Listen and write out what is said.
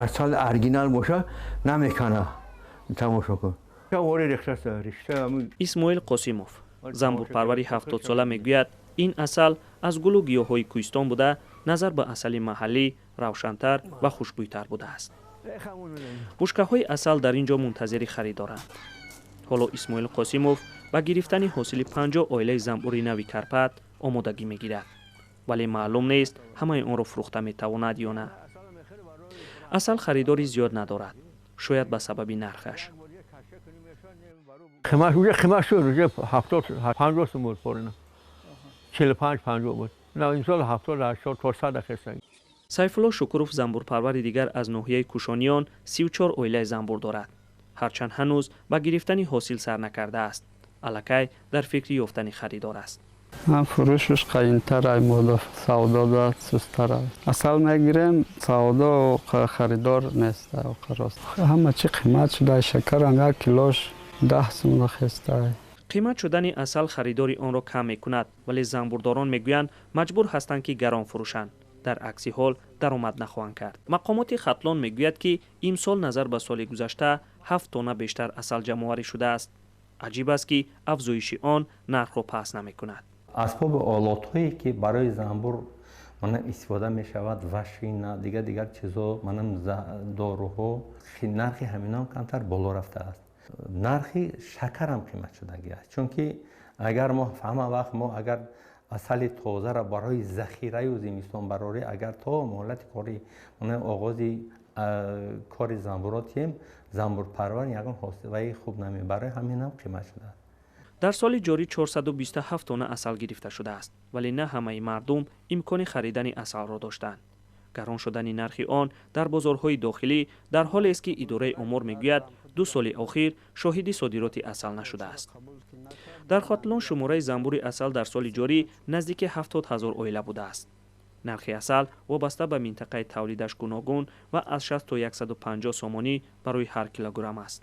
Асал оригинал боша, намекана. Тамошо кун. Исмоил Қосимов, занбурпарвари 70-сола, мегӯяд, ин асал аз гулу гиёҳҳои кӯҳистон буда, назар ба асали маҳаллӣ равшантар ва хушбӯйтар будааст. Бушкаҳои асал дар ин ҷо мунтазири харидоранд. Ҳоло Исмоил Қосимов ба гирифтани ҳосили 50 оилаи занбури нави Карпат омодагӣ мегирад, вале маълум нест, ҳамаи онро фурӯхта метавонад ё на. Асал харидори зиёд надорад, шояд ба сабаби нархаш. Қимат шуд, уже 70, 50 сум буд порина. 45, 50 буд. На, имсол 70, 80 то 100 хеста. Сайфулло Шукуров, занбурпарвари дигар аз ноҳияи Кушониён, 34 оилаи занбур дорад. Ҳарчанд ҳанӯз ба гирифтани ҳосил сар накардааст, аллакай дар фикри ёфтани харидор аст. Фурӯшаш қайинтар, ай мода савдода сустар. Асал мегирем, савдо харидор нест. Рост, ҳама чи қимат шуда. Шакарам як килош 10 сум хеста. Қимат шудани асал харидори онро кам мекунад, вале занбурдорон мегӯянд, маҷбур ҳастанд, ки гарон фурӯшанд, дар акси ҳол даромад нахоҳанд кард. Мақомоти Хатлон мегӯяд, ки имсол назар ба соли гузашта 7 тонна бештар асал ҷамъоварӣ шудааст. Аҷиб аст, ки афзоиши он нархро паст намекунад. Асбоби олотҳое, ки барои занбур манам истифода мешавад, вашина, дигар дигар чизҳо, манам доруҳо, нархи ҳаминам камтар боло рафтааст. Нархи шакарам қимат шудагӣ аст, чунки агар мо ҳама вақт мо агар асали тозаро барои захираю зимистонбарорӣ, агар то муҳлати кори оғози кори занбурро тием, занбурпарвар ягон ҳосилаи хуб намебарад. Ҳаминам қимат шудааст. Дар соли ҷорӣ 427 тонна асал гирифта шудааст, вале на ҳамаи мардум имкони харидани асалро доштанд. Гарон шудани нархи он дар бозорҳои дохилӣ дар ҳолест, ки идораи омор мегӯяд, 2 соли охир шоҳиди содироти асал нашудааст. Дар Хатлон шумораи занбури асал дар соли ҷорӣ наздики 70 000 оила будааст. Нархи асал вобаста ба минтақаи тавлидаш гуногун ва аз 60 то 150 сомонӣ барои ҳар килограмм аст.